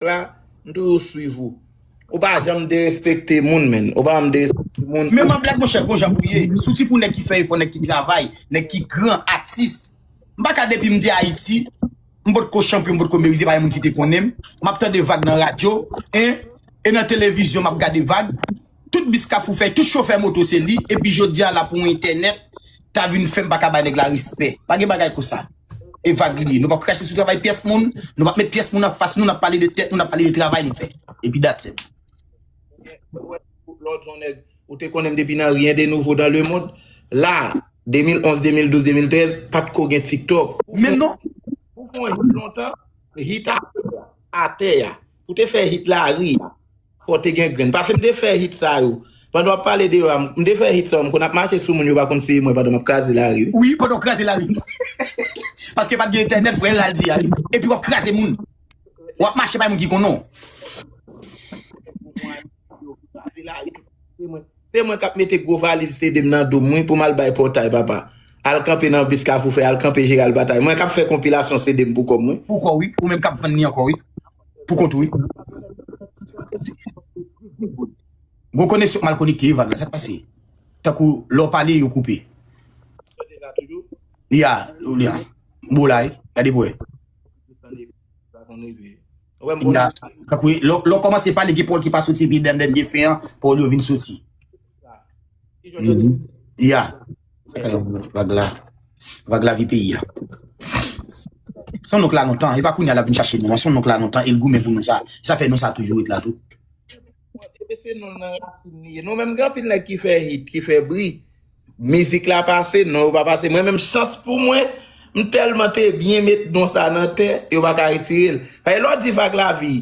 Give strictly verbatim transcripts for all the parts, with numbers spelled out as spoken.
la, m toujou swiv ou. Ou pa janm derespekte moun, menn. Ou pa janm derespekte moun. Men m ap blag, monchè, gon jan pou ye. Souti pou nèg ki fè efò, nèg ki travay, nèg ki gran atis. M pa ka depi m te Ayiti, m potko chanpyon, m potko merize, pa gen moun ki te konnen m. M ap tande vag nan radyo, en, e nan televizyon m ap gade vag. Tout bis Kafou fè, tout chofè moto se li, epi jodi a la pou entènèt, ta vin fè m pa ka bay nèg la respè. Pa gen bagay konsa. E vag li ye. Nou p ap krache sou travay pyès moun, nou p ap met pyès moun anfas nou, n ap pale de tèt nou, n ap pale de travay nou fè. Epi that's it. Ou te konnen m depi nan Rien de nouveau dans le monde. La, de mil onz, de mil douz, de mil trèz, pa t ko gen TikTok. Menm non. Pou fè yon hit lontan, hit atè a, atè a. Pou te fè hit lari a, fò te gen grenn. Paske m te fè hit sa yo. Pandan w ap pale de yo a, m te fè hit sa yo, m konn ap mache sou moun, yo pa konn se mwen pandan m ap kraze lari, wi. Wi, pandan w kraze lari. Paske pa t gen entènèt, frè, l al di a, wi. Epi w ap kraze moun. W ap mache bay moun ki konnen w. Se mwen k ap mete gwo valiz C D m nan do m, wi, pou m al bay Pòtay, papa. Al kanpe nan bis Kafou fè, al kanpe Jeral Batay. Mwen k ap fè konpilasyon C D m pou kò m, wi. Pou kò w, wi. Ou menm k ap vann li ankò, wi. Pou kont ou, wi. Gon koneksyon mal konekte, wi, vag la. Sa k pase? Tankou lè w pale, yo koupe. Ya, ya. Bon la, wi. Gade pou wè. Tankou lè, lè w kòmanse pale, gen pawòl ki pa soti, epi nan dènye fen an, pawòl yo vin soti. Ya. Vag la. Vag la vi peyi a. Se yon nonk la lontan, e pa kounye a l ap vin chache non an, se yon nonk la lontan, e l goumen pou non sa. Sa fè non sa toujou ret la tou. Bon, depi se non nan rasin li ye. Nou menm, gen anpil nèg ki fè hit, ki fè bri. Mizik la pase, non yo pa pase. Mwen menm, chans pou mwen, m tèlman te byen met non sa nan tè, yo pa ka retire l. Paske lè w di Vag Lavi,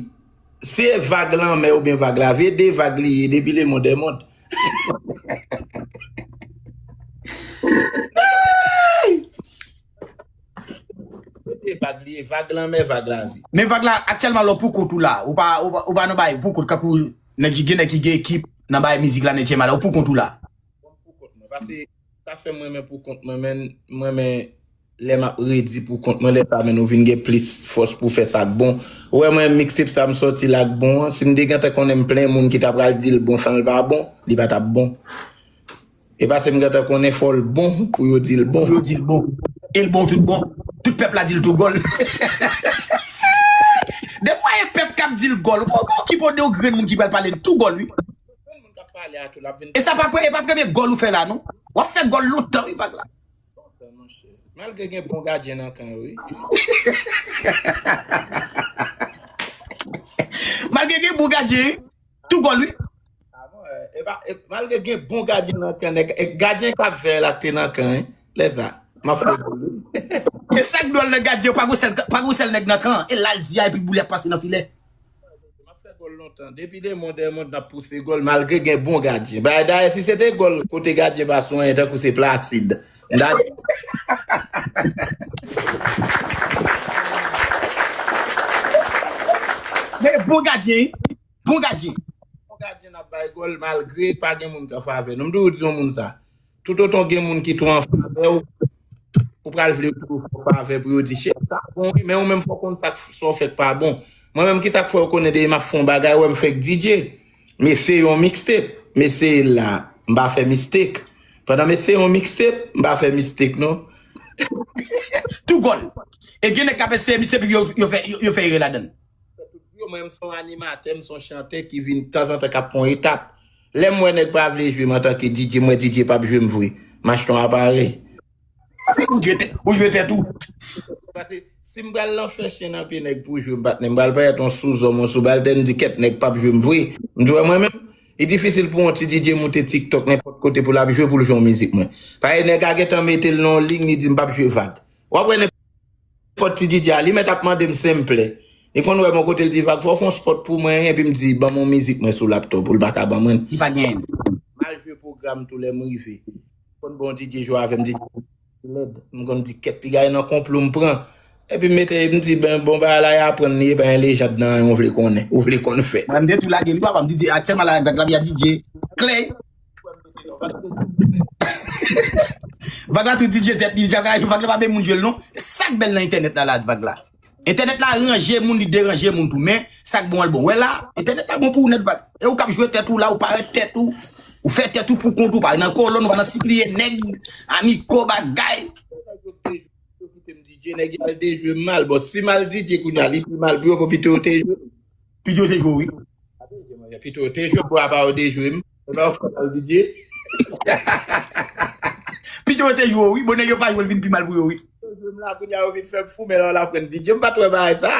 se Vag Lanmè oubyen Vag Lavi, e de vag li ye, depi le monde est monde. Se de vag li ye, Vag Lanmè, Vag Lavi. Men vag la, aktyèlman, lè w pou kont ou la, ou pa, ou pa, ou pa nan bay pou kont, kankou nèg ki gen, nèg ki gen ekip nan bay mizik la, nèg la, ou pou kont ou la. Pou kont mwen, paske sa fè mwen renmen pou kont mwen, men mwen renmen lè m ap redi pou kont mwen, lè sa, men nou vin gen plis fòs pou fè sa k bon. Ou wè mwen, mixtape sa m sòti la k bon an, si m te gentan konnen m plen moun ki ta pral di l bon san l pa bon, li pa t ap bon. E paske m gentan konnen fò l bon pou yo di l bon. Pou yo di l bon. E l bon tout bon. Tout pèp la di l tou gòl. Depi w wè pèp k ap di l gòl, ou pa okipe w de yon grenn moun ki pral pale l tou gòl, wi. Grenn moun k ap pale a tou, l ap vin. E sa pa pre-, e pa premye gòl ou fè la, non. W ap fè gòl lontan, wi, vag la. Lontan, monchè. Malgre gen bon gadyen nan kan yo, wi. Malgre gen bon gadyen, wi. Tou gòl, wi. Ah bon, eh, e pa, e, malgre gen bon gadyen nan kan, nèg, e, gadyen K V la k te nan kan, wi. Lè sa, m ap fè gòl, wi. E sa k dwòl nan gadyen, pa gon sèl, pa gon sèl nèg nan kan. E la l di a, epi boul ap pase nan filè. M ap fè gòl lontan. Depi de monde en monde, n ap pouse gòl, malgre gen bon gadyen. Ba, dayè, si se te gòl kote gadyen pa sou anyen, tankou se Placide. M ta di. Men bon gadyen, wi. Bon gadyen. Bon gadyen n ap bay gòl malgre pa gen moun k an favè nou. M toujou di yon moun sa. Toutotan gen moun ki tou an favè w, ou pral vle toujou fè w favè pou yo di, "Chèf, sa bon, wi, men ou menm fò w konn sa k, sa w fè k pa bon." Mwen menm, ki sa k fè w konnen depi m ap fè yon bagay, ou wè m fenk D J. M eseye yon mixtape, m eseye l la, m pa fè mistake. Pandan m eseye yon mixtape, m pa fè mistake, non. Tou gòl. E gen nèg k ap eseye mixtape, epi yo, yo fè, yo, yo fè erè ladan l. Fè tout vi w, mwen, m se yon animatè, m se yon chantè ki vin tanzantan k ap pran yon etap. Lè m wè nèg pa vle jwe m antanke D J, m wè D J p ap jwe m vre. M achte yon aparèy. Ou jwe tèt, ou jwe tèt ou. Paske si m pral nan fè chen nan pye nèg pou jwe m, patnè, m pral parèt yon souzòm, yon soubaltèn, m di kèt nèg p ap jwe m vre. M di, wè mwen menm, li difisil pou yon ti D J moute TikTok nenpòt kote pou l ap jwe, pou l jwe yon mizik mwen. Paske nèg a gentan mete l nan yon liy, li di m p ap jwe vag. W ap wè nenpòt ti D J a, li mèt ap mande m senp plè. Li konn wè m yon kote, l di, "Vag, fò w fè yon spot pou mwen," epi m di, "Ban m yon mizik mwen sou laptop ou," l pa ka ban mwen. Li pa genyen. M al jwe pwogram tou lè m rive. Konn bon D J jwe avè m, D J lèd. M konn di, "Kèt, piga e nan konplo m pran." Epi m mete, m di, "Ben, bon, bagay la, e aprann li, e pa yon lejand nan anyen, ou vle konnen, ou vle konn fè." Mwen, m te tou lage li, papa, m di, di, aktyèlman la, vag la, y a D J. Klè. Vag la tou D J tèt li, vag la pa bay moun jwe l non. Sa k bèl nan entènèt la, la, vag la. Entènèt la ranje moun, li deranje moun tou. Men, sa k bon an l bon. Wè la, entènèt la bon pou ou nèt Vag. E ou k ap jwe tèt ou la, ou parèt tèt ou. Ou fè tèt ou pou kont ou, pa nan kolonn, ou pa nan sipliye nèg, amiko, bagay. Yo kite m D J, nèg yo al dejwe m mal. Bon, si m al D J kounye a, li pi mal pou yo, bon, pito yo te jwe. Pito yo te jwe, wi. Pito yo te jwe pou apa yo dejwe m. E pa yo fè m al D J. Pito yo te jwe, wi. Bon, nèg yo pa jwe, l vin pi mal pou yo, wi. Yo jwe m la, kounye a yo vin fè m fou, men la, la pran D J. M pa t wè bagay sa.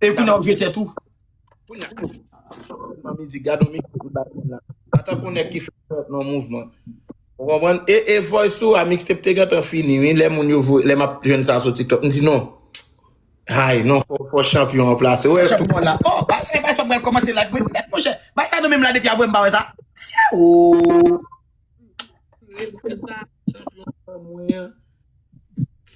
E kounye a w ap jwe tèt ou. Kounye a, nan mizik, gade yon mizik ki bay moun la. Antanke yon nèg ki fè nan mouvman. Ou konprann? E, e voice ou a mixtape te gentan fini, wi. Lè moun yo voye, lè m ap jwenn sa sou TikTok, m di non. Ay, non, fò, fò chanpyon an plase. Wè, Chanpyon la. Oh, ba sa, ba sa pral kòmanse la. Nèt, monchè. Ba sa nou menm la depi avwe m pa wè sa. Syawo. Respè sa, chanpyon an mwen an.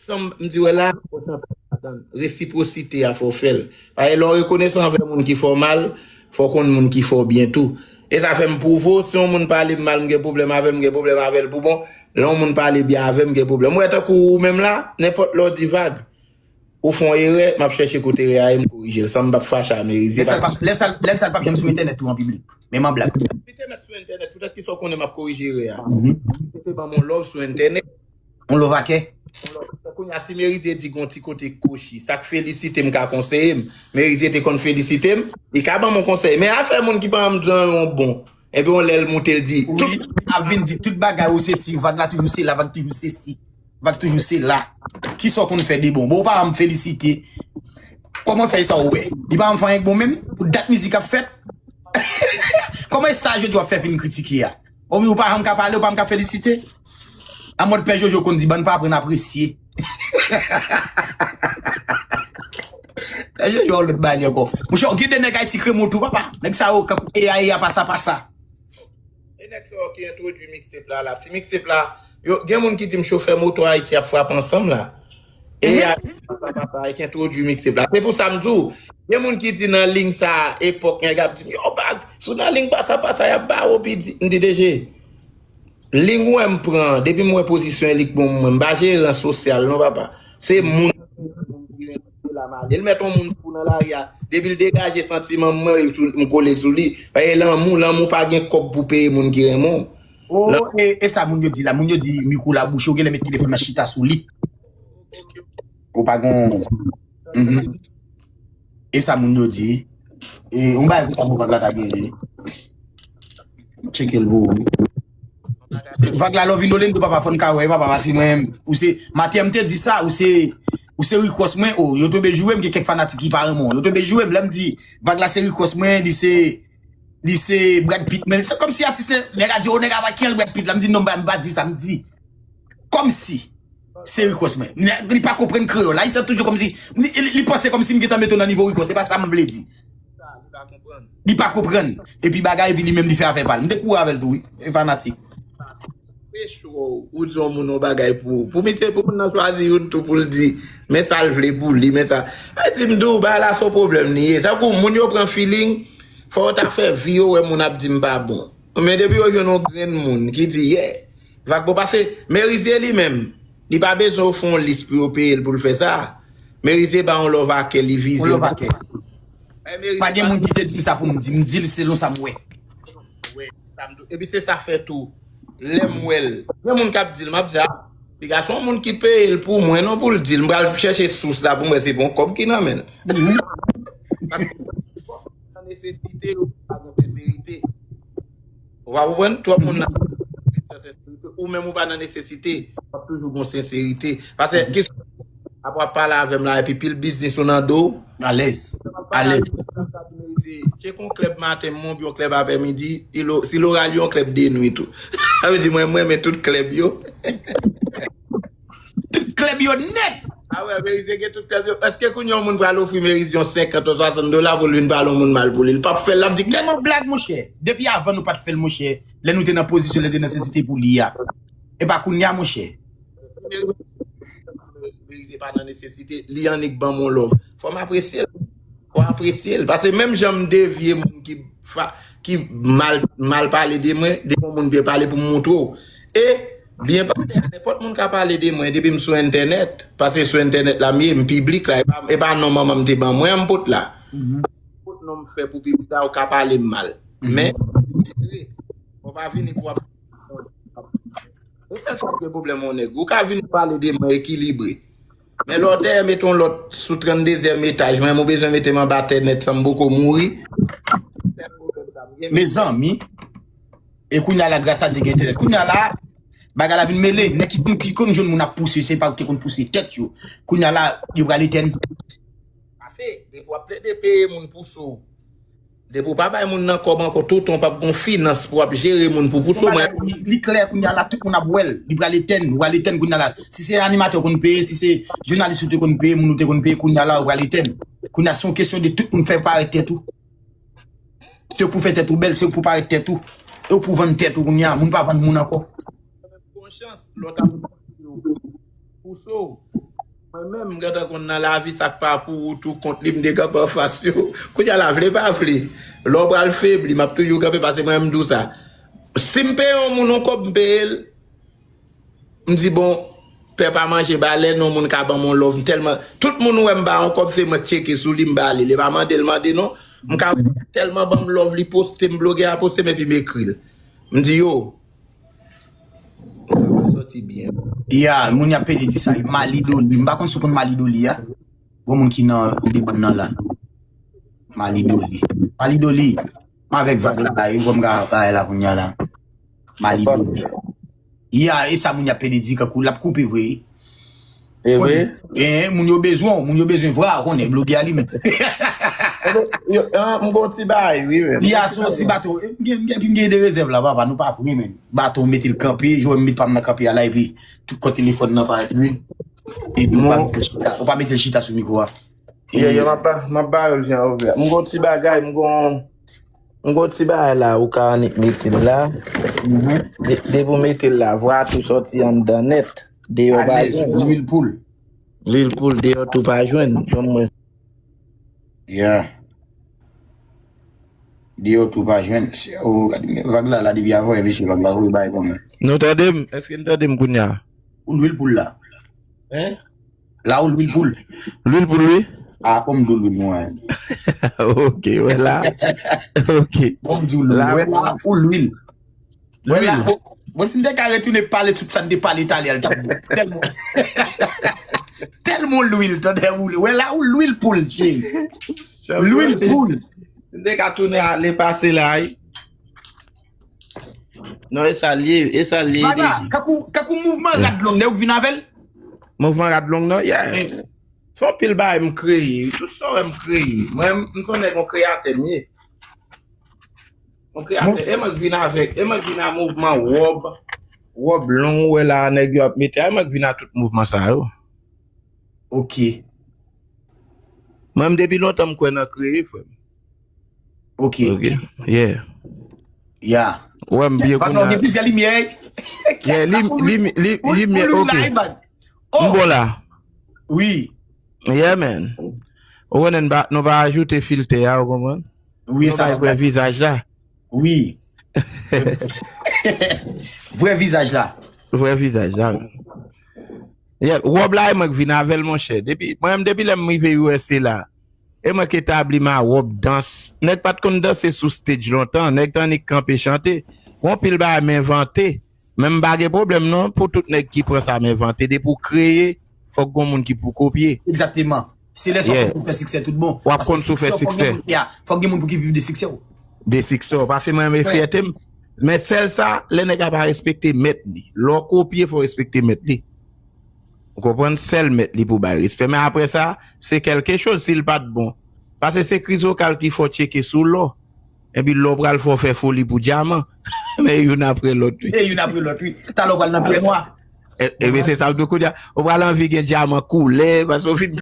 San m di wè la, fò chanpyon ladan. Resipwosite a fò fè l. Paske lè w rekonesan anvè moun ki fè w mal, fò w konn moun ki fè w byen tou. E sa fè m pwouve w, si yon moun pale m mal, m gen pwoblèm avè l, m gen pwoblèm avè l pou bon. Lè yon moun pale byen avè m, m gen pwoblèm. Ou wè tankou ou menm la, nenpòt lè w di Vag, ou fè yon erè, m ap chèche kote erè a ye, m korije l. San m p ap fache a Merize. Lè sa l p ap, lè sa l, lè sa l p ap janm sou entènèt tou an piblik. Menm an blag. Li te mèt sou entènèt, poutèt ki sa w konnen m ap korije erè a. Li te ban m yon love sou entènèt. Yon love a kè. Kounye a, si Merize di gon ti kote kochi, sa k felisite m ka konseye m. Merize te konn felisite m, li ka ban m yon konsèy. Men afè moun ki pa janm di anyen yon bon. Epi yon lè l moute l di. Wi, ap vin di tout bagay ou se si, Vag la toujou se la, Vag toujou se si. Vag toujou se la. Kisa w konn fè de bon? Bon, ou pa janm felisite. Kòman fè sa ou wè? Li pa janm fè anyen k bon menm? Pou dat mizik ap fèt? Kòman e sa jodi w ap fè vin kritike a? Ou, ou pa janm ka pale, ou pa janm ka felisite? A mòd Pè Jojo konn di, bann pa aprann apresye. Pè Jojo yon lòt bagay ankò. Monchè, gen de nèg Ayiti kremen w tou, papa. Nèg sa yo, kankou eya, eya, pasa, pasa. E nèg sa yo ki entwodui mixtape la, la. Si mixtape la, yo, gen moun ki di m chofè moto Ayiti ap frape ansanm la. E a, pasa, pasa, ki entwodui mixtape la. Se pou sa m di w, gen moun ki di nan liy sa, epòk, nèg ap di m, yo, baz, si w nan liy pasa, pasa, y ap ba w, pi di, m di, D J, liy ou wè m pran, depi m wè pozisyon e li k bon pou mwen, m pa jere ran sosyal, non, papa. Se moun ki renmen se la m ale. L mèt yon moun fou nan lari a. Depi l degaje santiman m, mwen, m kole sou li. Paske lanmou, lanmou pa gen kòb pou peye moun ki renmen w. Oh, e, e sa moun yo di la. Moun yo di mikwo la bouche, ou genlè met telefòn nan chita sou li. Ou pa gon. Mhm. E sa moun yo di. E, yon bagay konsa pou Vag la ta genyen. Tcheke l pou ou. Vag la love Inolendo, papa, fò n ka wè, papa, pase mwen, ou se, maten an m te di sa, ou se, ou se Ricos mwen, oh, yo tonbe joure m, gen kèk fanatik ki pa renmen w, yo tonbe joure m, lè m di, Vag la se Ricos mwen, li se, li se Brad Pitt, men se kòmsi atis, nèg a di, oh, nèg a pa kenyen Brad Pitt la, m di, non, m pa, m pa di sa, m di, kòmsi, se Ricos mwen, nèg, li pa konprann kreyòl, ayisyen toujou kòmsi, li, li, li panse kòmsi m gentan mete w nan nivo Ricos, se pa sa m vle di. Li pa konprann. Epi bagay, epi li menm li fè afè pa l. M te kouri avè l tou, wi. E fanatik. Se cho, ou di yon moun yon bagay pou, pou misye, pou moun nan chwazi youn tou pou l di, men sa l vle pou li, men sa. Ay, di m di w, bagay la se yon pwoblèm li ye. Tankou moun yo pran feeling, fò yo ta fè vi yo wè moun ap di m pa bon. Men depi yo jwenn yon grenn moun ki di, yeah, Vag bon, pase, Merize li menm, li pa bezwen yo fè yon lis pou yo peye l pou l fè sa. Merize ba yon love a kè, li vize. Yon love a kè. Pa gen moun ki te di m sa pou m di, m di l selon sa m wè. Epi se sa fè tou, lè m wè l, gen moun k ap di l, m ap di, a, piga se yon moun ki peye l pou mwen non pou l di l, m pral chèche sous la pou m wè se pa yon kòb ki nan men l. Paske nan nesesite, yo pa gen senserite. Ou pa konprann? Twòp moun nan senserite. Ou menm ou pa nan nesesite. W ap toujou gon senserite. Paske, kisa, apre w ap pale avè m la, epi pil biznis ou nan do w. Alèz. Alèz. Tcheke yon klèb maten, m oubyen yon klèb aprèmidi, si l oral yon klèb de nwi tou. Sa vle di mwen, mwen renmen tout klèb yo. Tout klèb yo nèt. A wè, Merize gen tout klèb yo. Èske kounye a yon moun pral ofri Merize yon senkant ou swasant dola pou l vin pale yon moun mal pou li? Li p ap fè l, l ap di kèt. Non, blag, monchè. Depi avan nou pa t fè l, monchè. Lè nou te nan pozisyon, lè te nan nesesite pou li a. E pa kounye a, monchè. Merize pa nan nesesite, li annik ban m yon love. Fò m apresye l. Fò apresye l. Paske menm jan m devye moun ki, ki mal, mal pale de mwen, de yon moun byen pale pou m montre w. E Byen pale, nenpòt moun ka pale de mwen depi m sou entènèt, paske sou entènèt la m ye, m piblik la, e pa, e pa non manman m te ban mwen an m pot la. Nenpòt non m fè pou piblik la, ou ka pale m mal. Men, ou pa vini pou ap. E sèl sa ki gen pwoblèm yon nèg. Ou ka vin pale de mwen ekilibre. Men lè w te mete yon lòt sou tranndezyèm etaj, mwen, ou bezwen mete m anba tè nèt san m poko mouri. Mezanmi, e kounye a la, gras a Dye gen entènèt. Kounye a la, bagay la vin mele. Nèg ki, ki konn jwenn moun ap pouse, se pa yo ki te konn pouse tèt yo. Kounye a la, yo pral etèn. Pase, depi w ap plede peye moun pou sou. Depi w pa bay moun nan kòb ankò, toutan w p ap gon finans pou w ap jere moun pou pou sou mwen. Li klè kounye a la, tout moun ap wè l. Li pral etèn, ou pral etèn kounye a la. Si se animatè ou konn peye, si se jounalis ou te konn peye, moun ou te konn peye, kounye a la, ou pral etèn. Kounye a se yon kesyon de tout moun fè parèt tèt ou. Se pou fè tèt ou bèl, se pou parèt tèt ou. E ou pou vann tèt ou kounye a, moun pa vann moun ankò. Gon chans, lòt ap pou sou. Mwen menm, m gentan konn nan lavi sa k pa pou ou tou kont li m te kanpe anfas yo. Kounye a la, vle pa vle, lè w pral febli, m ap toujou kanpe paske mwen menm m di w sa. Si m peye yon moun yon kòb, m peye l, m di bon, pè pa manje balèn, yon moun ka ban m yon love, m tèlman, tout moun ou wè m ba yon kòb, se mwen k tcheke sou li, m ba li, li pa mande l mande non. M ka wè tèlman ban m love, li poste m, blogè a poste m epi m ekri l. M di yo, Sa va soti byen. Ya, moun y ap pede di sa, Malidoli. M pa konn si w konn Malidoli a. Gon moun ki nan Libann nan la. Malidoli. Malidoli. M avèk vag la, la, e vwa m ka bay la kounye a la. Malidoli. Ya, e sa moun y ap pede di, kankou l ap koupe vre. E vre? Eh, moun yo bezwen w, moun yo bezwen vwa, ou konnen, blogè a li menm. M gon ti bagay, wi, men. Ya, se yon ti bato. Epi m gen de rezèv la, papa, nou pa pre, men. Bato, m mete l kanpe, jwe m met pa m nan kanpe a la, epi tout kò telefòn nan parèt, wi. Epi ou pa mete l chita, ou pa mete l chita sou mikwo a. Ye, ye, m ap ba, m ap ba yo l jan yo vle. M gon ti bagay, m gon, m gon ti bagay la, ou ka annik mete l la. De, depi w mete l la, vwa tou soti anndan nèt. Deyò pa jwenn. Lwil poul. Lwil poul, deyò tou pa jwenn. Ban mwen. Yeah. Deyò tou pa jwenn. Se, oh, gade, men vag la, la, depi avè, mesye, vag la, voye bay kòman. Nou tande m? Èske n tande m kounye a? Ou lwil poul la. Hein? La ou lwil poul. Lwil poul, wi. A, kòm dlo lwil mwen. Ok, wè la. Ok. Bon, m di ou lwil. Wè la ou lwil. Wè la. Bon, si n te ka retounen pale tout sa n te pale talè a, l t ap bon. Tèlman. Tèlman lwil, tande ou. Wè la ou lwil poul, che. Lwil poul. Si n te ka tounen ale pase la, wi. Non, e sa l ye, e sa l ye. Vag la, kankou, kankou mouvman rad long, nèg ou k vin avè l? Mouvman rad long nan, yeah. Se yon pil bagay m kreye, tout sa w wè m kreye. Mwen, m se yon nèg yon kreyatè m ye. Yon kreyatè, e mwen k vin avèk, e mwen k vin a mouvman wòb, wòb long ou wè la nèg yo ap mete a, e mwen k vin a tout mouvman sa yo. Ok. Mwen, m depi lontan m kwè nan kreye, frè m. Ok. Ok. Yeah. Ya. Wè m byen kounye a. Gen plizyè limyè. Yeah, li, li, li, limyè, ok. M bon la. Wi. Yeah, man. Ou konnen nou pa ajoute filtè a, ou konprann? Wi, sa. Vre vizaj la. Wi. Vre vizaj la. Vre vizaj la. Yeah, wòb la, e mwen k vin avè l, monchè. Depi, mwen menm, depi lè m rive U S A la, e mwen k etabli m a wòb dans. Nèg pa t konn danse sou stage lontan. Nèg t annik kanpe chante. Gon pil bagay m envante. Men m pa gen pwoblèm non pou tout nèg ki pran sa m envante. Depi w kreye, fòk gon moun ki pou kopye. Egzakteman. Se lè sa w konn fè siksè tout bon. W ap konn si w fè siksè. Fòk gen moun pou ki viv de siksè w. De siksè w. Paske mwen renmen fyète m. Men sèl sa, lè nèg la pa respekte mèt li. Lè w kopye, fò w respekte mèt li. Ou konprann? Sèl mèt li pou bay respè. Men apre sa, se kèlke choz si l pa t bon. Paske se kriz vokal ki fè w tcheke sou lò. Epi lè w pral fè w fè foli pou dyaman. Men youn apre lòt, wi. E youn apre lòt, wi. Talè w pral nan pyè nwa. E, e, men se sa m di w kounye a. Ou pral anvi gen dyaman koulè, paske w fin.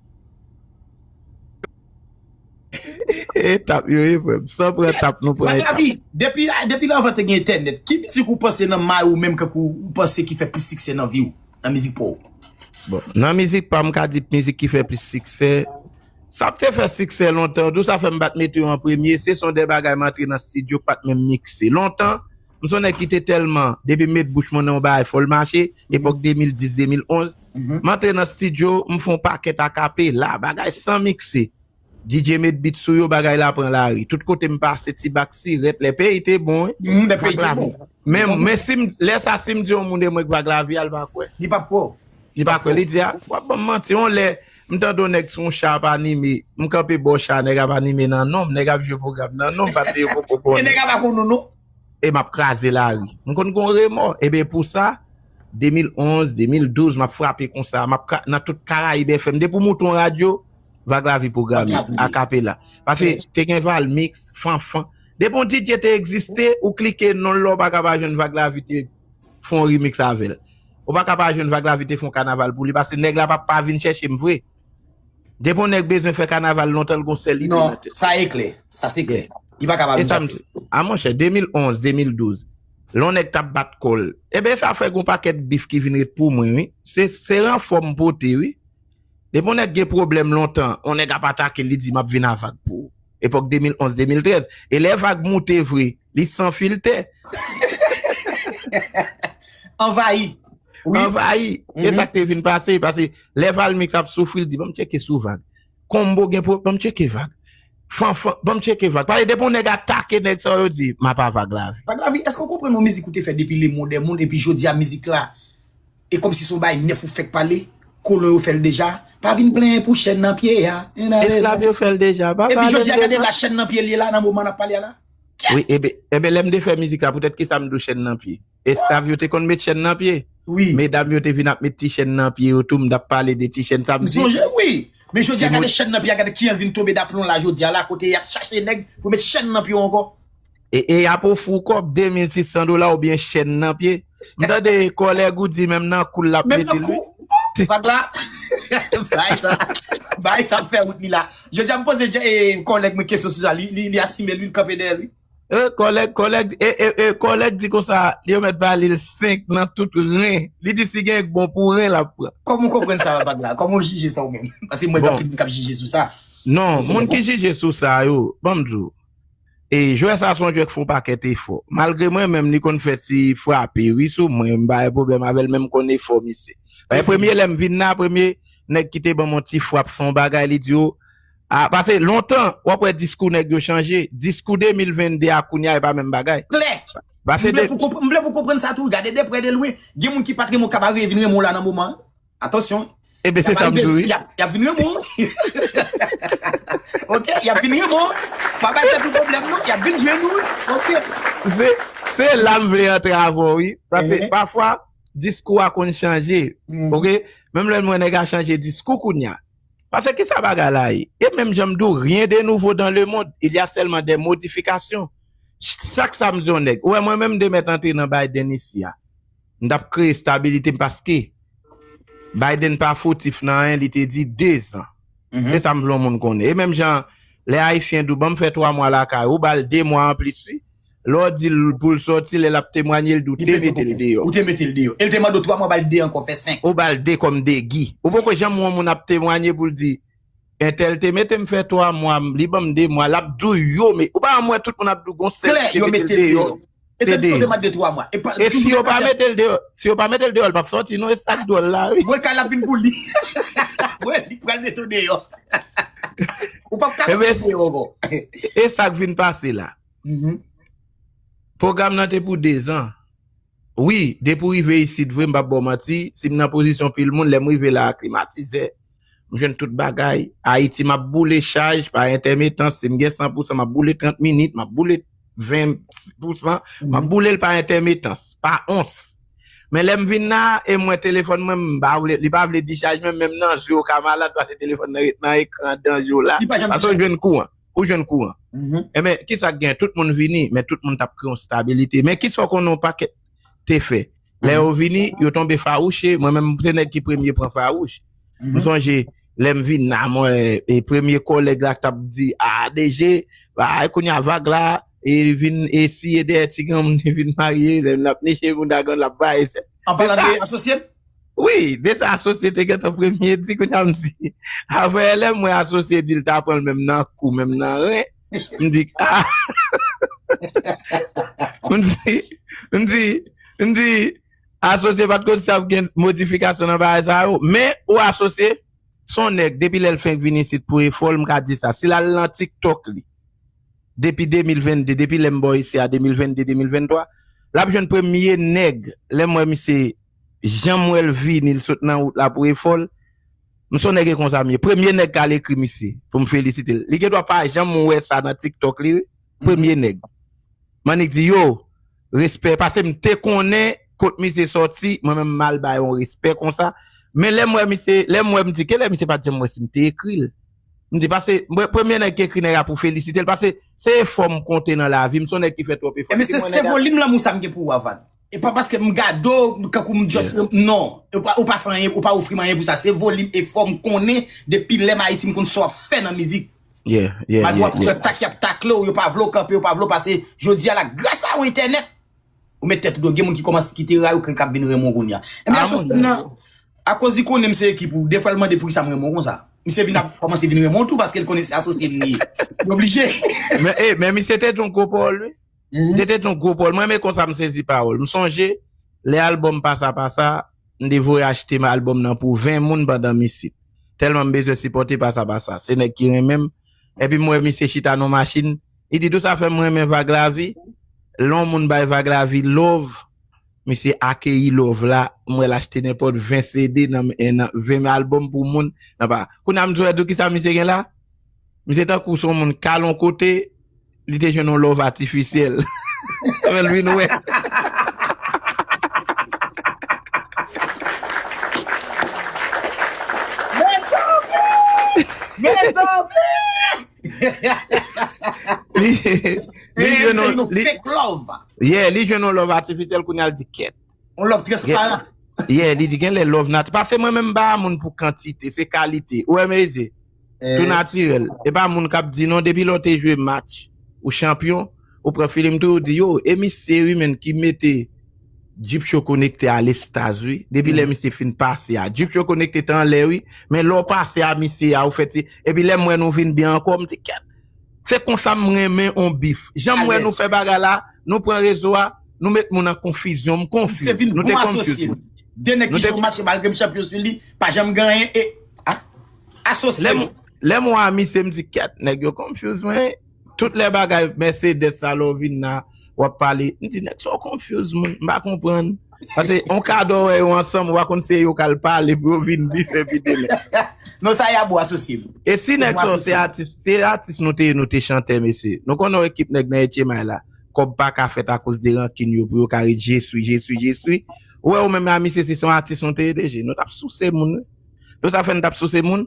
E tap yo ye, frè m. San pran tap, nou pran etap. Depi, depi lè anvan te gen entènèt, ki mizik ou panse nan may ou menm kankou ou panse ki fè plis siksè nan vi w, nan mizik pa w? Bon, nan mizik pa m, m ka di mizik ki fè plis siksè. Sa k te fè siksè lontan, di w sa fè m pa t mete yo an premye, se son de bagay m antre nan estidyo k pa t menm mikse. Lontan, M se yon nèg ki te tèlman, depi m met bouch mwen nan yon bagay, fò l mache, epòk de mil dis, de mil onz. M antre nan estidyo, m fè yon pakèt akapela, bagay san mikse. D J met bit sou yo, bagay la pran lari. Tout kote m pase, ti bak sirèt, lè peyi te bon, wi. Vag Lavi. Men, men si m, lè sa, si m di yon moun e mwen k Vag Lavi a, l pa kwè. Li p ap kwè w. Li pa kwè, li di, a, w ap ban m manti. Yon lè, m tande yon nèg sou yon cha ap anime, m kanpe bò cha, nèg ap anime nan non m, nèg ap jwe pwogram nan non m, pa t yon pwopo. E nèg la pa konn ou non. E m ap kraze lari. M konn gon remò. Ebyen, pou sa, de mil onz, de mil douz, m ap frape konsa. M ap ka-, nan tout Karayib F M. Depi w moute yon radyo, Vag Lavi pwograme, akapela. Paske te gen Valmix, Fanfan. Depi yon D J te egziste, ou klike non l la, ou pa ka pa jwenn Vag Lavi te fè yon remix avè l. Ou pa ka pa jwenn Vag Lavi te fè yon kanaval pou li, paske nèg la p ap pa vin chèche m vre. Depi yon nèg bezwen fè kanaval lontan, l gon sèl ide nan tèt. Non, sa e klè. Sa se klè. Li pa ka pa vin chèche. A monchè, de mil onz, de mil douz, lè yon nèg t ap bat kò l. Ebyen, sa fè gon pakèt bif ki vin ret pou mwen, wi. Se, se ranfò m pote, wi. Depi yon nèg gen pwoblèm lontan, yon nèg ap atake l, li di, "M ap vin a Vag pou ou." Epòk de mil onz, de mil trèz. E lè Vag moute vre, li san filtè. Anvayi. Wi. Anvayi. E sa k te vin pase, pase lè Valmix ap soufri, l di, "Ban m tcheke sou Vag." Konbo gen pwoblèm, "Ban m tcheke Vag." Fanfan, "Ban m tcheke Vag." Paske depi yon nèg atake nèg sa yo, di, "M ap a Vag Lavi." Vag Lavi, èske w konprann yon mizik ou te fè depi lemondèmonn, epi jodi a mizik la, e kòmsi se yon bagay nèf ou fèk pale, kolon yo fè l deja, pa vin plenyen pou chèn nan pye a. Esklav yo fè l deja, pa pale l deja. Epi jodi a, gade la chèn nan pye l ye la, nan moman n ap pale a la. Wi, ebyen, ebyen, lè m te fè mizik la, poutèt kisa m di w chèn nan pye? Esklav yo te konn met chèn nan pye. Wi. Medam yo te vin ap met ti chèn nan pye yo tou, m t ap pale de ti chèn sa m di. M sonje, wi. Men jodi a, gade chèn nan pye a, gade kijan l vin tonbe daplon la jodi a la, kote y ap chache nèg pou met chèn nan pye w ankò. E, e y ap ofri w kòb, de mil sis san dola oubyen chèn nan pye. M tande kòlèg ou di menm nan kou l ap mete l, wi. Vag la, bay sa, bay sa ap fè wout li la. Jodi a, m poze, e, kòlèg mwen kesyon sou sa, li, li, li asime l, wi, l kanpe dèyè l, wi. E, kòlèg, kòlèg, e, e, e, kòlèg di konsa, li yo mèt ba li l senk nan tout ren. Li di si gen bon pou ren, l ap pran. Kòman w konprann sa, Vag la? Kòman w jije sa ou menm? Paske m wè gen anpil moun k ap jije sou sa. Non, moun ki jije sou sa yo, ban m di w, e, jwè sa se yon jwè k fè yon pakèt efò. Malgre mwen menm, li konn fè ti frape, wi, sou mwen, m pa gen pwoblèm avè l, men m konn efò misye. E premye lè m vin la, premye nèg ki te ban m yon ti frap, se yon bagay, li di, o, a, paske lontan, w ap wè diskou nèg yo chanje. Diskou de mil venn de a kounye a, e pa menm bagay. Klè. M vle pou w konprann sa tou, gade de prè de lwen. Gen moun ki pa t renmen w, k ap vin renmen w la nan moman an. Atansyon. Ebyen, se sa m di w, wi. Y ap, y ap vin renmen w. Oke, y ap vin renmen w. Pa bay tèt ou pwoblèm, non. Y ap vin jwenn ou, wi. Oke. Se, se la m vle antre avè w, wi. Paske pafwa, diskou a konn chanje. Oke? Menm lè m wè nèg a chanje diskou kounye a. Paske kisa bagay la ye? E menm jan m di w, rien de nouveau dans le monde. Il y a seulement des modifications. Ch-, chak sa m di yon nèg. Ou wè, mwen menm, m te mèt antre nan Biden isi a. M t ap kreye estabilite m paske Biden pa fotif nan anyen, li te di de zan. Se sa m vle yon moun konnen. E menm jan lè Ayisyen di w, "Ban m fè twa mwa lakay ou," ou ba l de mwa anplis, wi. Lè w di l pou l sòti, lè l ap temwanye, l di w te mete l deyò. Ou te mete l deyò. E l te mande w twa mwa, ba l de ankò, fè senk. Ou ba l de kòm degi. Ou poko janm wè yon moun ap temwanye pou l di, "Entèl te mete m fè twa mwa, li ban m de mwa," l ap di w yo, men ou pa janm wè tout moun ap di w gon sèl ki te mete l deyò. Se de. E si yo pa mete l deyò, si yo pa mete l deyò, l p ap sòti, non, e sa k dwòl la, wi. Mwen, kay la vin pou li. Mwen, li pral mete w deyò. Ou p ap ka mete l deyò ankò. E sa k vin pase la. Pwogram nan te pou de zan. Wi, depi w rive isit vre, m p ap ba w manti, si m nan pozisyon pil moun, lè m rive la a, klimatizè, m jwenn tout bagay. Ayiti, m ap boule chaj pa entèmitans. Si m gen san pousan, m ap boule trant minit, m ap boule ven pousan, m ap boule l pa entèmitans, pa ons. Men lè m vin la, e mwen telefòn mwen, m pa vle, li pa vle dichaj menm, menm nan je w ka malad, paske telefòn nan ret nan ekran dan je w la. Paske w jwenn kouran. Ou jwenn kouran. Enben, kisa k gen? Tout moun vini, men tout moun t ap kreye yon stabilite. Men kisa w konnen yon pakèt te fè? Lè yo vini, yo tonbe fawouche. Mwen menm, se nèg ki premye pran fawouch. M sonje, lè m vin la, mwen, e premye kòlèg la k t ap di, "A, D J, a, kounye a Vag la, e vin, e siye dèyè ti granmoun, li vin marye, lè l ap neche moun dagan, l ap baye sè." An palan de asosye m? Wi, de sa asosye te gentan premye di, kounye a m di. Apre lè m wè asosye di l ta pran l menm nan kou, menm nan ren, m di, "A!" M di, m di, m di, Asosye pa t konn si ap gen modifikasyon nan bagay sa yo. Men, ou Asosye, se yon nèg, depi lè l fenk vin isit pou efò l, m ka di sa. Si l al nan TikTok li, depi de mil vennde, depi lè m bò isi a, de mil vennde, de mil venntwa, l ap jwenn premye nèg, lè m wè misye, jan m wè l vini, l sot nan wout la pou efò l, m se yon nèg e konsa m ye. Premye nèg k al ekri misye, pou m felisite l. Li gendwa pa janm wè sa nan TikTok li, wi. Premye nèg. M annik di, yo, respè, paske m te konnen kot misye sòti, mwen menm m al bay yon respè konsa. Men lè m wè misye, lè m wè m di, ke lè misye pa t janm wè si m te ekri l. M di, paske, mwen, premye nèg ki ekri nèg la pou felisite l, paske se efò m konte nan lavi m, se yon nèg ki fè twòp efò. Ebyen, se, se volim lanmou sa m gen pou ou, Avan. E pa paske m gade w, kankou m just, non. Ou pa, ou pa fè anyen, ou pa ofri m anyen pou sa. Se volim efò m konnen, depi lè m Ayiti, m konn sa w ap fè nan mizik. Yeah, yeah, malgre w ap pran tak, y ap takle w, yo pa vle w kanpe, yo pa vle w pase. Jodi a la, gras a yon entènèt, ou met tèt ou dwo, gen moun ki kòmanse kite ray ou, k ap vin renmen w kounye a. Ebyen, Asosye m nan, akoz li konnen m se ekip ou, defwa l mande poukisa m renmen w konsa. Misye vin ap kòmanse vin renmen w tou, paske l konnen se asosye m li ye. Li oblije. Men, eh, men misye te di yon gwo pawòl, wi. Misye te di yon gwo pawòl. Mwen, men konsa m sezi pawòl. M sonje, lè albòm Pasa Pasa, m te voye achte m albòm nan pou ven moun pandan m isit. Tèlman m bezwen sipòte Pasa Pasa. Se nèg ki renmen m. Epi m wè misye chita nan machin. Li di, tou sa fè m renmen Vag Lavi. Lè yon moun bay Vag Lavi love, misye akeyi love la. M wè l achte nenpòt ven C D nan, nan ven albòm pou moun. Nan pa. Kounye a m di w, tou kisa misye gen la? Misye tankou se yon moun k al yon kote, li te jwenn yon love atifisyèl. Fè l vin wè. Mezanmi! Mezanmi! Li, li jwenn yon, li, yeah, li jwenn yon love atifisyèl, kounye a l di kèt. On love transparan. Yeah, li di gen lè love nat. Paske mwen menm m pa moun pou kantite, se kalite. Ou wè mezye? Tou natirèl. E pa moun k ap di non, depi lè w te jwe match, ou chanpyon, ou pran filim tou, ou di yo, e misye wi menn ki mete Gypsho Konekte a lestaz wi. Depi lè misye fin pase a. Gypsho Konekte te anlè wi, men lè w pase a misye a, ou fè ti, epi lè m wè nou vin byen ankò, m di kèt. Se konsa m renmen on bif. Jan m wè nou fè bagay la, nou pran rezo a, nou met moun an konfizyon. M konfiz. Se vin bon asosye. De nèg ki jwe yon match malgre m chanpyon sou li, pa janm gen anyen e asosye. Lè m wè misye, m di kèt, nèg yo confuse mwen. Tout lè bagay Mercedes sa lè w vin la, w ap pale. M di nèg sa w confuse moun, m pa konprann. Paske on kadò wè yo ansanm, ou pa konn se yo k al pale pou yo vin bife pi demen. Non, sa y a bon asosye m. E si nèg sa se atis, se atis nou te ye, nou te chantè, mesye. Nou konnen yon ekip nèg nan H M I la. Kòb pa ka fèt akoz de rankin yo pou yo ka ret jeswi, jeswi, jeswi. Ou wè ou menm a misye si se yon atis nou te ye deje. Nou t ap souse moun, wi. Nou sa fè n t ap souse moun.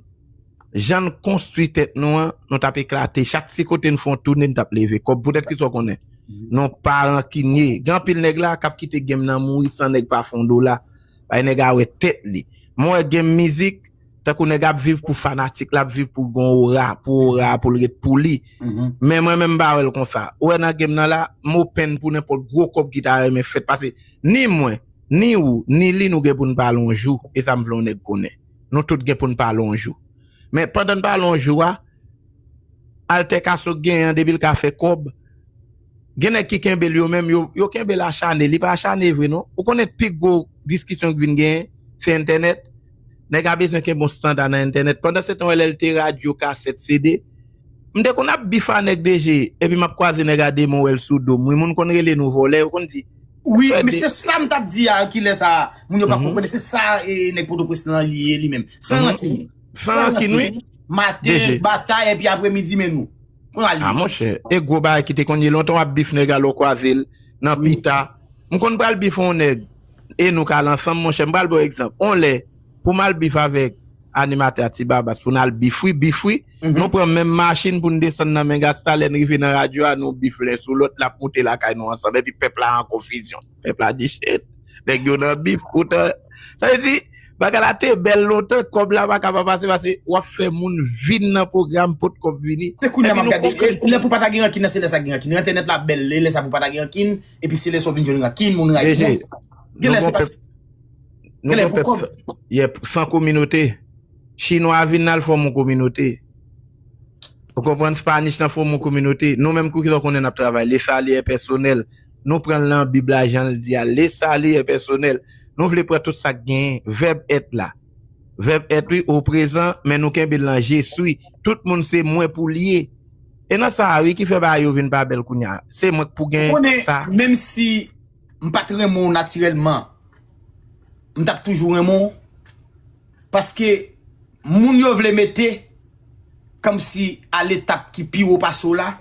Jan n konstwi tèt nou an, nou t ap eklate. Chak ti kote n fè yon toune, n t ap leve kòb. Poutèt ki sa w konnen. Nou pa rankinye. Gen anpil nèg la k ap kite game nan mouri san nèg pa fè yon dola. Bay nèg a wè tèt li. Mwen wè game mizik, tankou nèg ap viv pou fanatik, l ap viv pou l gon ora, pou ora, pou l ret pou li. Men mwen menm m pa wè l konsa. Ou wè nan game nan la, m open pou nenpòt gwo kòb ki ta renmen fèt. Paske ni mwen, ni ou, ni li, nou gen pou n pale yon jou. E sa m vle yon nèg konnen. Nou tout gen pou n pale yon jou. Men pandan n pale yon jou a, altèkasyon k genyen an, depi l ka fè kòb, gen nèg ki kenbe l yo menm, yo, yo kenbe l achane. Li pa achane vre non. Ou konnen pi gwo diskisyon k vin genyen, se entènèt. Nèg a bezwen kenbe yon standa nan entènèt. Pandan se tan, w wè lè l te radyo, kasèt, C D, m te konn ap bif a nèg deje, epi m ap kwaze nèg a de men, w wè l sou do m. Wi, moun konn rele nou vòlè, yo konn di, wi, men se sa m t ap di a, kilè sa, moun yo pa konprann, se sa e, nèg Pòtoprens lan li ye li menm. San rankin. San rankin, wi. Maten, batay, epi apremidi, men nou. Kounye a li. A, monchè, e gwo bagay ki te konn ye lontan, w ap bif nèg a lè w kwaze l nan pita. M konn pral bif yon nèg, e nou k al ansanm, monchè, m pral ba w egzanp. On lè, pou m al bif avèk animatè a Ti Babas, pou n al bif wi, bif wi, nou pran menm machin pou n desann nan men Gasta, lè n rive nan radyo a, nou bif len sou lòt, l ap moute lakay nou ansanm, epi pèp la an konfizyon. Pèp la di, shit, nèg yo nan bif, poutan, sa vle di, bagay la te bèl lontan, kòb la pa ka pa pase, paske w ap fè moun vin nan pwogram, pot kòb vini. Se kounye a m ap gade, e, lè pou pa ta gen rankin nan, se lè sa gen rankin. Entènèt la bèl, e lè sa pou pa ta gen rankin, epi se lè sa w vin jwenn rankin, moun rayi moun. Gen lè se pa. Gen lè pou kòb. Yep, san kominote. Chinwa a vin la, l fòm yon kominote. Ou konprann? Spanish lan fòm yon kominote. Nou menm, kou ki sa w konnen n ap travay? Le salut est personnel. Nou pran l nan Bib la, jan l di a, le salut est personnel. Nou vle pran tout sa k genyen, vèb èt la. Vèb èt, wi, o prezan, men nou kenbe l nan je suis. Tout moun se mwen pou l ye. E nan sa a, wi, ki fè bagay yo vin pa bèl kounye a. Se mwen k pou gen sa. Ou konnen, menm si m pa t renmen w natirèlman, m t ap toujou renmen w. Paske moun yo vle mete kòmsi a letap ki pi wo pase w la,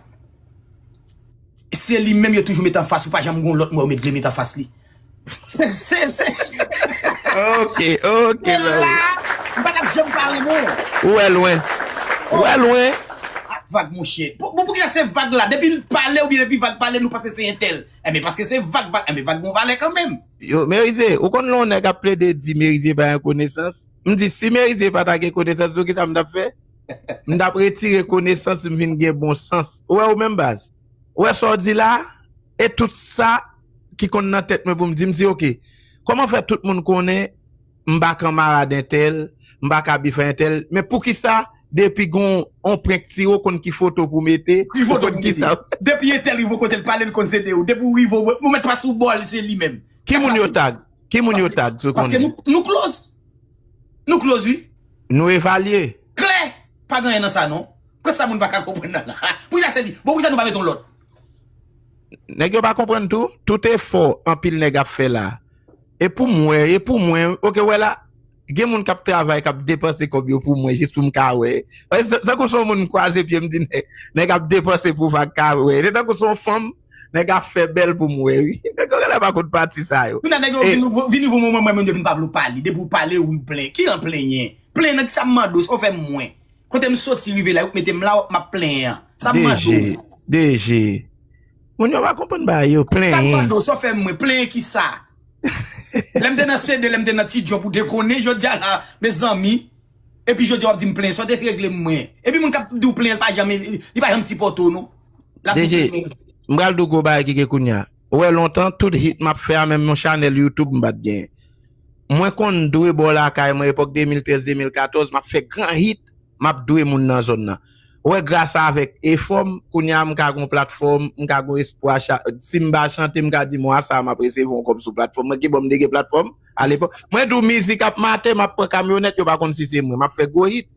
se li menm yo toujou mete anfas ou, pa janm gen yon lòt mwen yo met vle mete anfas li. Se, se, se. Ok, ok, Se la, Larry. m pa t ap janm pa renmen w. Ou wè lwen. Ou wè lwen. Ah, vag, monchè. Pou, pou, pou ki sa se vag la? Depi l pale oubyen depi vag pale, nou panse se entèl. Enben, paske se vag, vag, enben, vag gon valè kanmenm. Yo, Merize, ou konn lè yon nèg ap plede di Merize pa gen konesans? M di, si Merize pa ta gen konesans, ou ki sa m t ap fè? M t ap retire konesans, m vin gen bon sans. Ou wè ou menm baz? Ou wè sa w di la? E tout sa ki konn nan tèt mwen pou m di, m di, ok, kòman fè tout moun konnen m pa kanmarad entèl, m pa ka bif entèl, men poukisa depi gon on prank tire, ou konn ki foto pou mete, Ki ou foto konn pou ki mete? Sa. Depi entèl rive kote l pale, l konn se de ou. Depi ou rive, ou mèt pase ou bò l, se li menm. Ki moun yo tag? Ki moun yo tag sou Paske konnen? Nou, nou close. Nou close, wi. Nou evalye. Klè. Pa gen anyen nan sa, non. Kòsa moun pa ka konprann nan la. Pou sa se li. Bon, pou sa nou pa met yon lòt. Nèg yo pa konprann tou. Tout efò anpil nèg ap fè la. E pou mwen, e pou mwen, ok, wè la, gen moun k ap travay, k ap depanse kòb yo pou mwen, jis pou m ka wè. Wè, se- tankou se yon moun m kwaze pye, m di, nèg, nèg ap depanse pou vag ka wè. Se tankou se yon fanm, nèg ap fè bèl pou m wè, wi. Nèg yo genlè pa konn pati sa yo. Kounye a nèg yo E- vin, vin, vin voye mwen, mwen, mwen, yo vin pa vle w pale. Depi w pale, ou plen. Ki an plenyen? Plen nan ki sa m mande w, sa w fè mwen? Kote m soti rive la, yo mete m la, m ap plenyen. Sa m mande w? D J, D J. Moun yo pa konprann bagay yo, Sa m plenyen. mande w, sa w fè mwen? Plenyen ki sa? Lè m te nan C D, lè m te nan ti djòb, ou te konnen, jodi a la, mezanmi. Epi jodi a w ap di m plenyen, sa w te regle m mwen? Epi moun k ap di w plenyen, li pa janm, li pa janm sipòte w, non. L ap di w D J, plenyen. M pral di w gwo bagay ki gen kounye a. Ou wè lontan, tout hit m ap fè a, menm yon chanèl YouTube m pa t genyen. Mwen konn dwe bò lakay mwen, epòk de mil trèz, de mil katòz, m ap fè gran hit, m ap dwe moun nan zòn nan. Ou wè, gras avèk efò m, kounye a m ka gon platfòm, m ka gon espwa, cha- si m pa chante, m ka di, mwa sa a, m ap resevwa yon kòb sou platfòm mwen, ki bò m te gen platfòm, alepòk. Mwen di w, mizik ap mate, m ap pran kamyonèt, yo pa konn si se mwen, m ap fè gwo hit.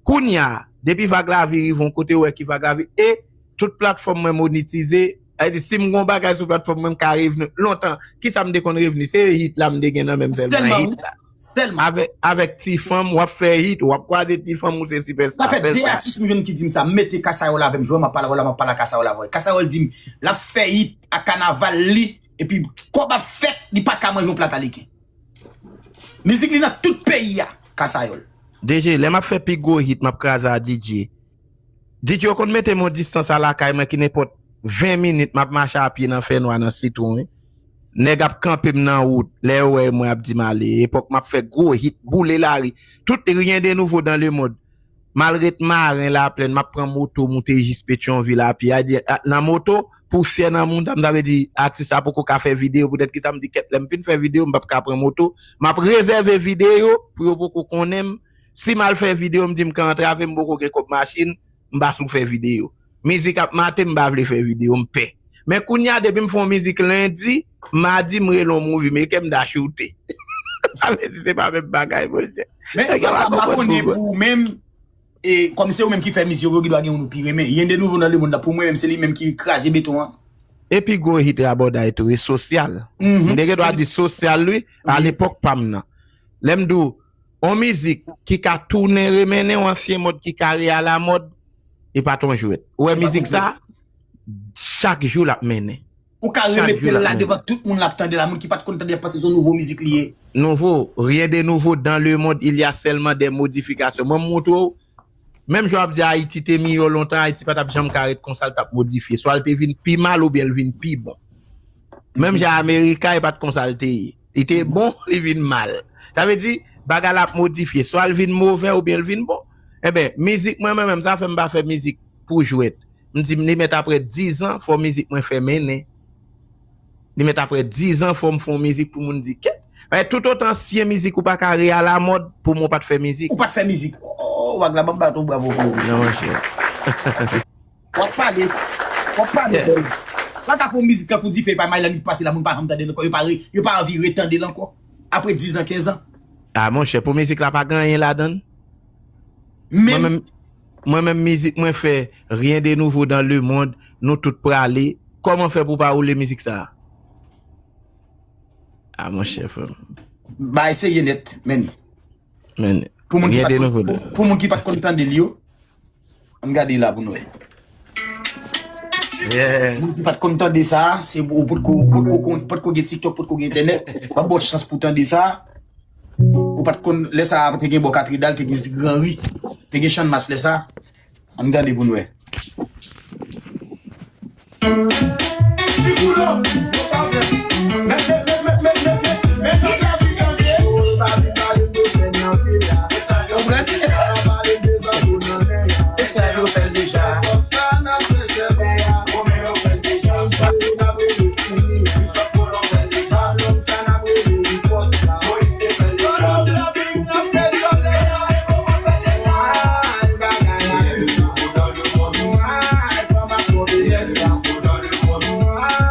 Kounye a, depi vag lavi rive yon kote, ou wè ki vag lavi, e tout platfòm mwen monetize. Sa vle di, si m gon bagay sou platfòm mwen, m ka revni. Lontan, ki sa m te konn revni? Se hit la m te gen nan men m sèlman, Sèlman, hit wi. La. Sèlman. Avèk, avèk ti fanm, w ap fè hit, w ap kwaze ti fanm, ou se sipèsta. Sa fè de atis m jwenn ki di m sa, m mete Kasayòl avè m, jwè m ap pale avè w la, m ap pale a Kasayòl avè w. Kasayòl di m, l ap fè hit ak kanaval li, epi kòb ap fèt, li pa ka manje yon plat aleken. Mizik li nan tout peyi a, Kasayòl. D J, lè m ap fè pi gwo hit, m ap kraze a D J. D J yo konn mete m yon distans a lakay mwen ki nenpòt ven minit, m ap mache a pye nan fènwa nan sitwon, wi. Nèg ap kanpe m nan wout, lè yo wè mwen ap di m ale. Epòk m ap fè gwo hit, boule lari. Tout rien de nouveau dans le monde. M al ret Maren, Laplèn, m ap pran moto moute jis Petyonvil a pye. A di, a, nan moto, pousyè nan mouda m, sa vle di atis la poko ka fè videyo, poutèt ki sa m di kèt, lè m fin fè videyo, m p ap ka pran moto. M ap rezève videyo pou yo poko konnen m. Si m al fè videyo, m di m ka antrave, m poko gen kòb machin, m pa sou fè videyo. Mizik ap mate, m pa vle fè videyo, m pè. Men kounye a, depi m fè yon mizik lendi, madi, m rele yon movie maker, m da choute. Sa vle di se pa menm bagay, monchè. Men, Nèg yo pa m pa konprann konnen Google. Pou ou menm, e, kòm se ou menm ki fè mizik yo, ki dwa gen yon nou pi renmen. Rien de nouveau dans le monde la, pou mwen menm, se li menm ki kraze beton an. Epi gwo hit Rabòday tou, e sosyal. Mhm. M te gen dwa di sosyal, wi, alepòk pa m nan. Lè m di w, yon mizik ki ka tounen, remennen yon ansyen mòd ki ka re alamòd, e pa t yon jwèt. Ou wè mizik sa, chak jou l ap mennen. Ou ka Chak remete jou l l ap la mennen. Devan tout moun l ap tande la, moun ki pa t konn tande, ap panse se yon nouvo mizik li ye. Nouvo, rien de nouveau dans le monde, il y a seulement des modifications. Mwen m montre w, menm jan w ap di Ayiti te miyò lontan, Ayiti pa t ap janm ka ret konsa, l t ap modifye. Swa l te vin pi mal oubyen l vin pi bon. Menm jan Amerika, e pa t konsa l te ye. Li te bon, li vin mal. Sa vle di, bagay la ap modifye. Swa l vin move oubyen l vin bon. Enben, mizik mwen, mwen menm, sa fè m pa fè mizik pou jwèt. M di, m li mèt apre diz an, fò mizik mwen fè mennen. Li mèt apre diz an, fò m fè yon mizik pou moun di, kèt. Men tout otan ansyen mizik ou pa ka re alamòd, pou mwen w pa t fè mizik. Ou pa t fè mizik. Oh, Wag la, ban m bat yon bravo pou ou. Non, monchè. W ap pale. W ap pale, Yeah. bèl. Pral ka fè yon mizik tankou Dife epa Mylan ki pase la, moun pa janm tande l ankò, yo pa re, yo pa anvi retande l ankò. Apre diz an, kenz an. Ah, monchè, pou mizik la pa gen anyen ladan l. Mwen Menm menm, mwen menm mizik mwen fè, Rien de nouveau dans le monde, nou tout prale. Kòman fè pou pa woule mizik sa a? Ah, monchè, frè m. Bagay serye nèt, men. Men, Pou moun ki rien pa t de konn, nouveau pou, dans. Pou moun ki pa t konn tande l yo, ann gade la pou nou wè. Yeah. Moun ki pa t konn tande sa, se ou potko, ou potko konn, potko gen TikTok, potko gen entènèt. Ban bò chans pou tande sa. Ou pa t konn, lè sa a te gen bò Katredal, te gen Zigranri, te gen Channmas lè sa. Ann gade pou n wè. Konprann? Esklav yo fè l deja.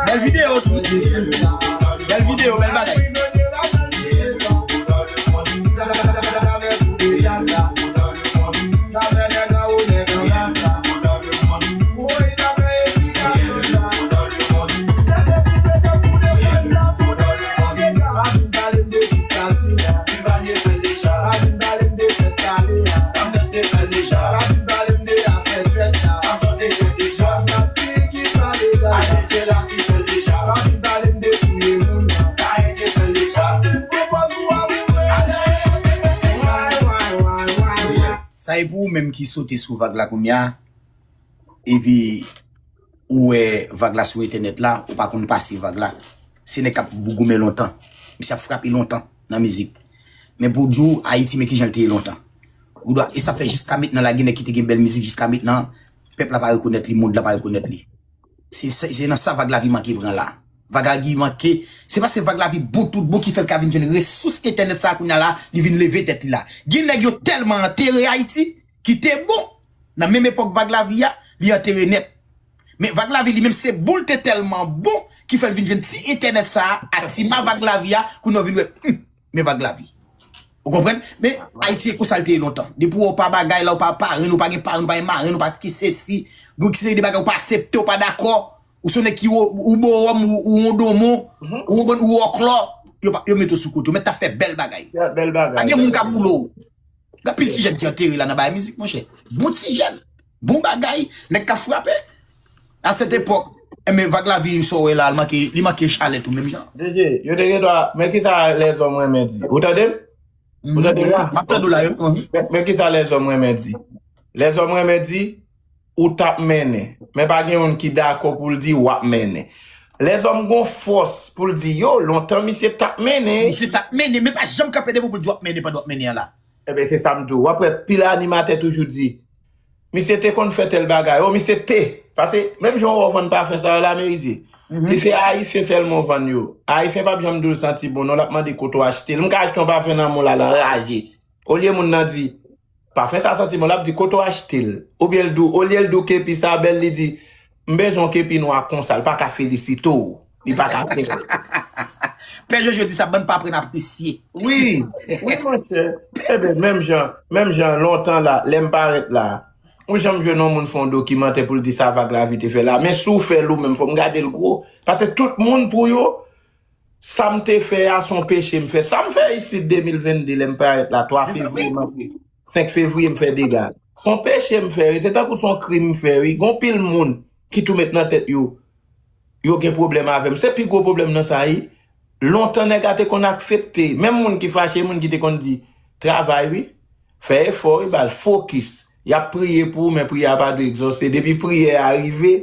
Bèl videyo tou. Bèl videyo, bèl bagay. Sa e pou ou menm ki sote sou vag la kounye a, epi ou wè vag la sou entènèt la, ou pa konn pase vag la. Se nèg k ap goumen lontan. Misye ap frape lontan nan mizik. Men pou di w, Ayiti, men kijan l te ye lontan. Ou dwa, e sa fè jiska mentnan la, gen nèg ki te gen bèl mizik jiska mentnan, pèp la pa rekonèt li, mond la pa rekonèt li. Se, se, se nan sa Vag Lavi manke pran la. Vag Lavi manke, se paske Vag Lavi bon tout bon ki fè l ka vin jwenn resous entènèt sa a kounye a la, li vin leve tèt li la. Gen nèg yo tèlman antere Ayiti, ki te bon, nan menm epòk Vag Lavi a, li antere nèt. Men Vag Lavi li menm se bon, l te tèlman bon, ki fè l vin jwenn ti entènèt sa a, a ti ma Vag Lavi a, kounye a w vin wè, hmm, men Vag Lavi. Ou konprann? Men Ayiti e konsa l te ye lontan. Depi w pa bagay la, ou pa parenn, ou pa gen parenn, ou pa gen marenn, ou pa ki sesi, gen ki seri de bagay ou pa aksepte, ou pa dakò, ou se yon nèg ki ou, ou bowòm, ou, ou wondomon, ou wonbòn, ou wòklò, yo, pa- yo mete w sou kote, ou mèt t ap fè bèl bagay. Bèl bagay. Pa gen moun k ap woule w. Gen anpil ti jèn ki antere la nan bagay mizik, monchè. Bon ti jèn. Bon bagay. Nèg k ap frape. A sèt epòk, enben Vag Lavi sa w wè la, li manke, li manke chalè tou menm jan. Jeje, yo te gen dwa, men kisa lèzòm renmen di. Ou tande m? Ou tande la? M ap tande w la, yo. Men, men kisa lèzòm renmen di. Lèzòm renmen di, ou t ap mennen. Men pa gen youn ki dakò pou l di w ap mennen. Lèzòm gon fòs pou l di, yo, lontan misye t ap mennen. Misye t ap mennen, men pa janm kanpe devan w pou l di w ap mennen pandan w ap mennen an la. Enben, se sa m di w. W ap wè pil animatè toujou di, misye te konn fè tèl bagay. O, misye te. Paske, menm jan w wè w vann pafen sa yo la, Merize. Se Ayisyen sèlman w vann yo. Ayisyen p ap janm di w l santi bon, non, l ap mande kote w achte l. M ka achte yon pafen nan men w la, l anraje. Olye moun nan di, pafen sa santi bon, l ap di, kote w achte l? Oubyen l di w, olye l di w kepi sa bèl, li di, m bezwen yon kepi nwa konsa, l pa ka felisite w. Li pa ka fè. Pè Jojo di sa, bann pa aprann apresye. Wi, wi, monchè. Enben, menm jan, menm jan lontan la, lè m parèt la, ou janm jwenn yon moun fè yon dokimantè pou l di sa Vag Lavi te fè la. Men si w fè l ou menm, fò m gade l gwo. Paske tout moun pou yo, sa m te fè a, se yon peche m fè. Sa m fè isit de mil vennde, lè m parèt la, twa fevriye, m antre. Senk fevriye, m fè dega. Se yon peche m fè, wi. Se tankou se yon krim m fè, wi. Gen anpil moun ki tou met nan tèt yo, yo gen pwoblèm avè m. Se pi gwo pwoblèm nan sa, wi. Lontan nèg la te konn aksepte. Menm moun ki fache, moun ki te konn di, travay, wi. Fè efò, wi, baz, fokis. Y ap priye pou ou, men priyè a pa dwe egzòse. Depi priyè a rive,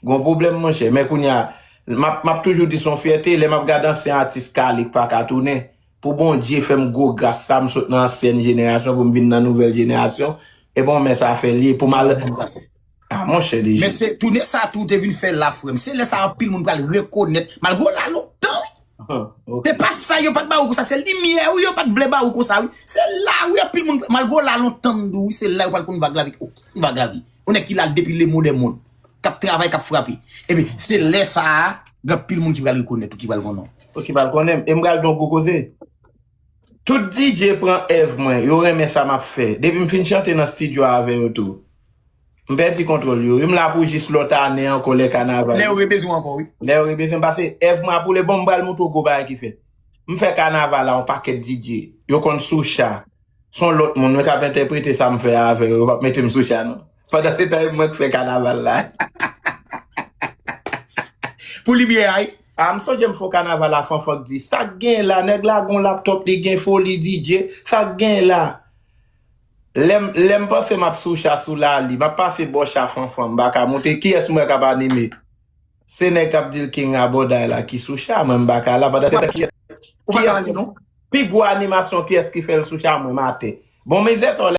gon pwoblèm, monchè. Men kounye a, m ap, m ap toujou di se yon fyète, lè m ap gade ansyen atis kale k pa ka tounen, pou Bondye fè m gwo gras sa, m sot nan ansyen jenerasyon pou m vin nan nouvèl jenerasyon, e pa yon mè sa fè l ye, pou m al. Ah, monchè, deje. Men se tounen sa tou te vin fè la, frè m. Se lè sa a anpil moun pral rekonèt, malgre w la lontan, wi. Se pa sa yo pa t ba ou konsa, se limyè wi yo pa t vle ba ou konsa wi. Se la wi anpil moun, malgre w la lontan m di w wi, se la yo pral konn Vag Lavi. Oh, kiyès ki Vag Lavi? Yon nèg ki la depi le monde est monde. k ap travay, k ap frape. Ebyen, se lè sa a, gen anpil moun ki pral rekonèt ou, ki pral konnen w. Ou ki pral konnen m. E m pral di w yon gwo koze. Tout D J pran èv mwen, yo renmen sa m ap fè. Depi m fin chante nan estidyo avè yo tou, m pèdi kontwòl yo. M la pou jis lòt ane ankò, lè kanaval. Lè yo rebezwen ankò, wi. Lè yo rebezwen, pase èv mwen ap woule. Bon, m pral montre w gwo bagay ki fèt. M fè kanaval la, yon pakèt D J. Yo konn Soucha. Se yon lòt moun, mwen k ap entèprete sa m fè avè yo, yo p ap mete m Soucha, non. Pandan se tan, e mwen k fè kanaval la. Pou limyè a, wi. A, m sonje m fè yon kanaval la, Fanfan k di, "Sa k gen la, nèg la gon laptop, li gen foli D J, sa k gen la?" Lè m, lè m panse m ap Soucha sou Lali, m ap pase bò cha Fanfan, m pa ka monte. Kiyès m wè k ap anime? Se nèg k ap di l King Abòday la ki Soucha, mwen m pa ka la. Pandan se tan, kiyès, Ou pa ka kiyès ale, non? Pi gwo animasyon, kiyès ki fè l Soucha? Mwen, m atè. Bon, mizè sa w